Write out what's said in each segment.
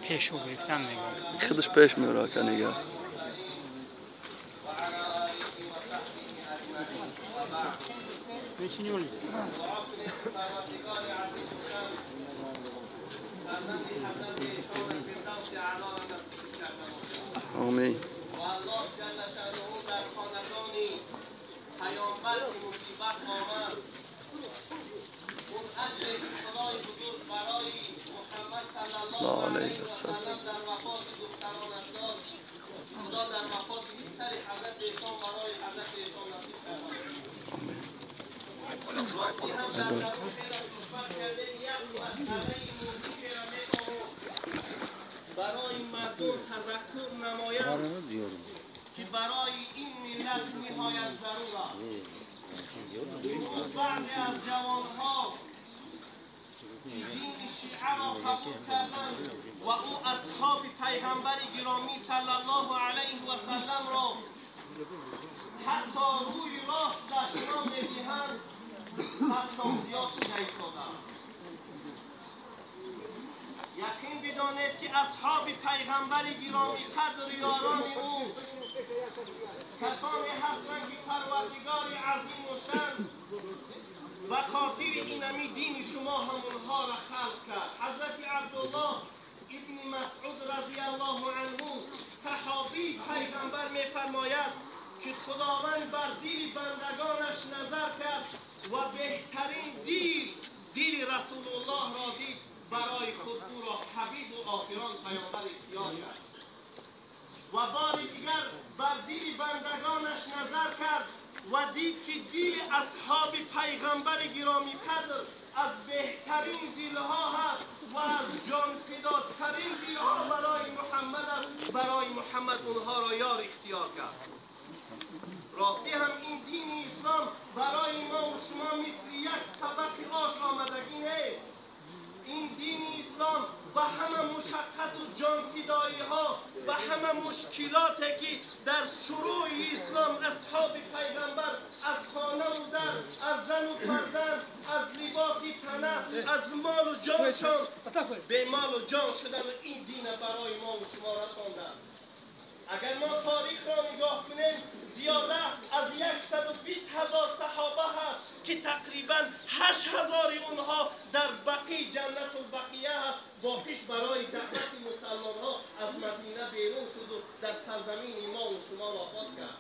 Пешу гирифтан мегӯям. Худаш пеш меора ака нигар. آمین. الله علیه وسلم. آمین. برای مردم تذکر نمایم که برای این ملت نهایت ضرور است. بعضی از جوانها که دین شیعه را قبول کردند و او اصحاب پیغمبر گرامی صلی الله علیه و سلم را حتی روی راست دشنام می‌دهند، حتی زیاد شده ایستادند. یقین بدانید که اصحاب پیغمبر گرامی قدر یاران او کسانی هستند که پروردگار عظیم و شان و خاطر اینمی دین شما هم اونها را خلق کرد. حضرت عبدالله ابن مسعود رضی الله عنه صحابی پیغمبر می‌فرماید که خداوند بر دل بندگانش نظر کرد و بهترین دل دل رسول الله را دید، برای خود او را حبیب و آخران پیامبر اختیار کرد. و بار دیگر بر دل بندگانش نظر کرد و دید که دل اصحاب پیغمبر گرامی قدر از بهترین دلها هست و از جان فداترین دلها برای محمد است. برای محمد اونها را یار اختیار کرد. راستی هم این دین اسلام برای ما و شما مثل یک طبق آش آمدگی نیست. این دین اسلام و همه مشقت و جانفدایی ها و همه مشکلاتی که در شروع اسلام اصحاب پیغمبر از خانه و در، از زن و فرزند، از لباس تنه، از مال و جانشان به مال و جان شدن و این دین برای ما و شما رساندن. اگر ما تاریخ را نگاه کنیم زیاده از 120,000 صحابه هست که تقریبا 8,000 اونها در بقیع جنت البقیه هست. باقیش برای دعوت مسلمان ها از مدینه بیرون شد و در سرزمین ما و شما وفات کرد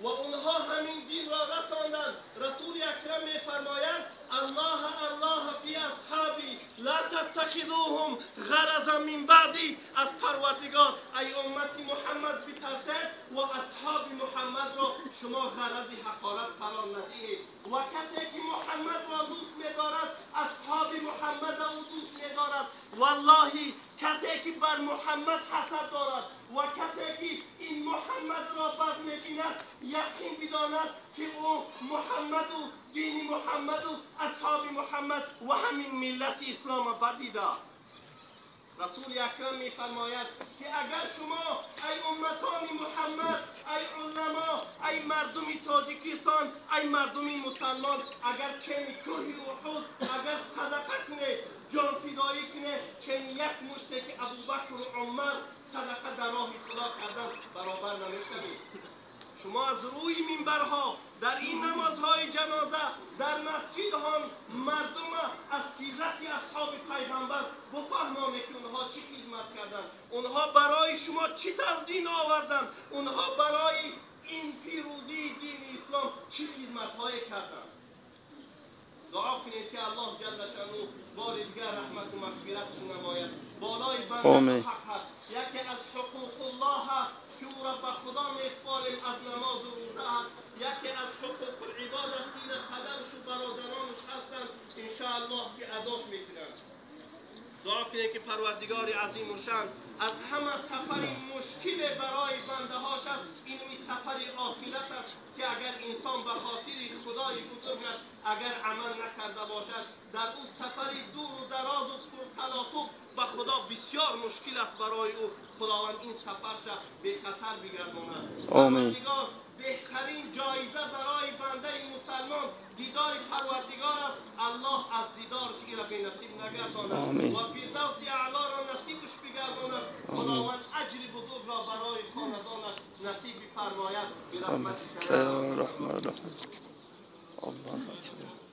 و اونها همین دین را رساندند. رسول اکرم می‌فرمایند الله الله فی اصحابی لا تتخذوهم غرضا من بعدی. از پروردگار ای امت محمد بترسید و اصحاب محمد را شما غرض حقارت قرار ندهید. و کسی که محمد را دوست می‌دارد اصحاب محمد را دوست می‌دارد. والله کسی که بر محمد حسد دارد و کسی که این محمد را بد می‌بیند یقین بداند که او محمد و دین محمد و اصحاب محمد و همین ملت اسلام بدیده. رسول اکرم می‌فرماید که اگر شما ای امتان محمد، ای علما، ای مردم تاجیکستان، ای مردم مسلمان، اگر چنین کوه احد اگر صدقه کنید، جان فدایی کنید، چنین یک مشته که ابوبکر و عمر صدقه در راه خدا کردن برابر نمی‌شوید. شما از روی منبرها در این نمازهای جنازه در مسجد هم مردم از سیرت اصحاب پیغمبر بفهمانید که اونها چی خدمت کردند، اونها برای شما چی طور دین آوردند، اونها برای این پیروزی دین اسلام چی خدمتهای کردند. دعا کنید که الله جل شانه بار دیگر رحمت و مغفرتش نماید. بالای بنده حق هست، یکی از حقوق الله هست که او را به خدا میسپاریم از نماز و روزه است، یکی از حقوق العباد است که پدرش و برادرانش هستند انشاءالله که اداش میکنند. دعا کنید که پروردگار عظیم و شان از همه سفر مشکل برای بنده هاش است، این سفر آخرت است که اگر انسان به خاطر خدای بزرگش اگر عمل نکرده باشد در او سفر دور و دراز و پرتلاطم به خدا بسیار مشکل است برای او. خداوند این سفرش به خطر بگرداند. آمین. بهترین جایزه برای بنده مسلمان دیدار پروردگار است. الله از دیدارش ایرا به نصیب نگرداند و فردوس اعلی را نصیبش بگرداند. برحمتك يا رحمن الرحيم. الله أكبر.